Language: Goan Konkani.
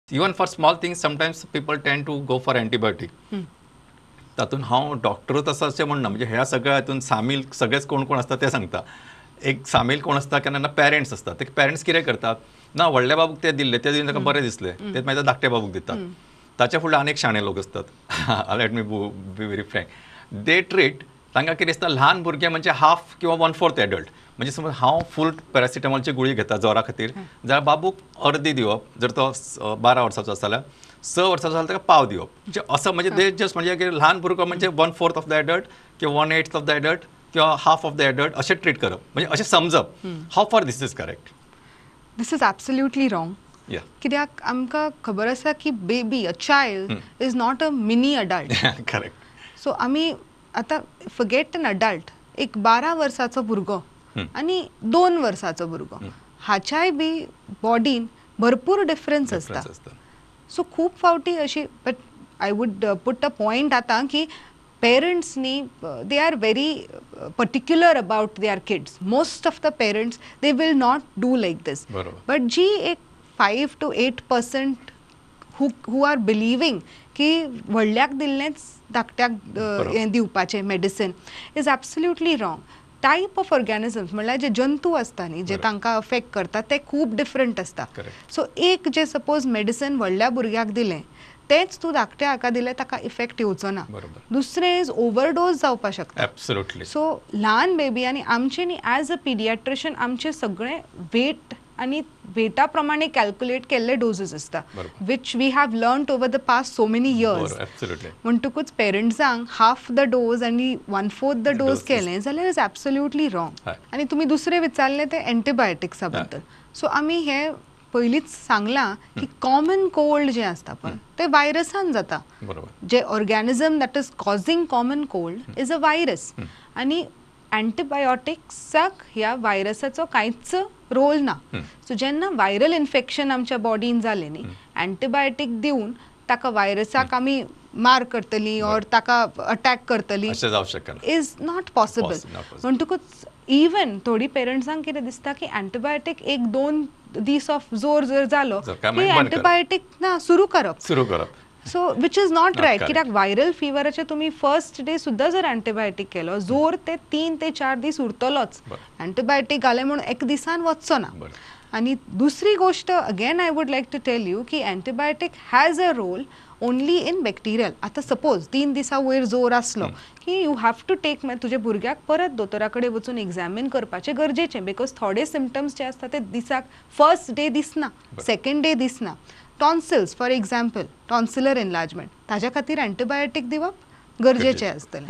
Even for small things, sometimes people tend to go for antibiotic. तातूंत हांव डॉक्टरूच आसा अशें म्हणना. म्हणजे ह्या सगळ्या हातून सामील सगळेच कोण कोण आसता ते सांगता. एक सामील कोण आसता, केन्ना केन्ना पॅरंट्स आसता. ते पॅरंट्स कितें करतात ना, व्हडल्या बाबूक ते दिल्ले, ते दिवन ताका बरें दिसलें, ते मागीर धाकट्या बाबूक दितात. ताच्या फुडले आनीक शाणे लोक आसतात. Let me be very frank, they treat, तांकां कितें दिसता, ल्हान भुरगे म्हणजे हाफ किंवा वन फोर्थ एडल्ट. म्हणजे समज हांव फूल पॅरासिटामॉलची गुळी घेता जोरा खातीर, जाल्यार बाबूक अर्दी दिवप. जर तो 12 वर्साचो आसा जाल्यार, 6 वर्साचो जाल्यार ताका पाव दिवप. म्हणजे असं म्हणजे ते जस्ट म्हणजे की ल्हान भुरगो म्हणजे one fourth of the adult किंवा one eighth of the adult किंवा हाफ ऑफ the adult अशें ट्रीट करप, म्हणजे अशें समजप. How far this is correct? This is absolutely wrong. कित्याक आमकां खबर आसा की baby, a child is not a mini adult. So आमी आतां फॉरगेट एन अडल्ट, एक 12 वर्साचो भुरगो आनी 2 वर्साचो भुरगो हाच्याय बी बॉडीन भरपूर डिफरन्स आसता. आसता. सो खूब फावटी अशी, but I would put a point आतां की पेरंट्स न्ही, they are very particular about their kids. Most of the parents, they will not do like this. But जी एक 5 to 8% who are believing की व्हडल्याक दिल्लेंच धाकट्याक हें दिवपाचें medicine is absolutely wrong. Type of organisms, म्हणल्यार जे जंतू आसता न्ही, जे तांकां अफेक्ट करता, ते खूब डिफरंट आसता. सो एक जे सपोज मेडिसीन व्हडल्या भुरग्याक दिलें, तेंच तूं धाकट्या हाका दिलें, ताका इफेक्ट येवचो ना. दुसरें is overdose जावपाक शकता. सो ल्हान बेबी आनी आमचे न्ही, एज अ पिडियाट्रिशियन आमचे सगळे वेट आनी वेटा प्रमाणे कॅल्क्युलेट केल्ले डोजीस आसता, which we have learned over the past so many years. म्हणटकूच पेरंट्सांक हाफ the dose आनी one fourth the dose dose केलें जाल्यार is absolutely wrong. आनी तुमी दुसरें विचारलें तें एंटीबायोटिक्सा बद्दल. सो आमी हें पयलींच सांगलां की कॉमन कोल्ड जें आसता पळय, तें वायरसान जाता. जे organism that is causing common cold is a virus आनी अँटीबायोटिक्साक ह्या व्हायरसाचो कांयच रोल ना. सो जेन्ना व्हायरल इन्फेक्शन आमच्या बॉडीन जालें न्ही, अँटीबायोटीक दिवन ताका व्हायरसाक आमी मार करतली ऑर ताका अटॅक करतली अशें जावं शकना. Is not possible. Not possible. म्हणटकूच इवन थोडी पेरंट्सांक कितें दिसता की अँटीबायोटीक एक दोन दीस ऑफ जोर जर जालो जर काय की मागीर बंद करप. अँटीबायोटीक ना सुरू करप. सुरू करप. So which is not Not right. Correct. कित्याक व्हायरल फिवराचे तुमी फर्स्ट डे सुद्दां जर अँटीबायोटीक केलो, जोर ते 3 ते 4 दीस उरतलोच. अँटीबायोटीक घालें म्हणून एक दिसान वचचो ना. आनी दुसरी गोश्ट, again I would like to tell you की antibiotic has a role only in bacterial. आतां सपोज 3 दिसां वयर जोर आसलो की you have to take, मागीर तुज्या भुरग्याक परत दोतोरा कडेन वचून एग्जामीन करपाचें गरजेचें, because थोडे सिमटम्स जे आसता ते दिसाक फर्स्ट डे दिसना, सेकंड डे दिसना. Tonsils for example, tonsillar enlargement, ताज्या खातीर अँटीबायोटीक दिवप गरजेचें आसतलें.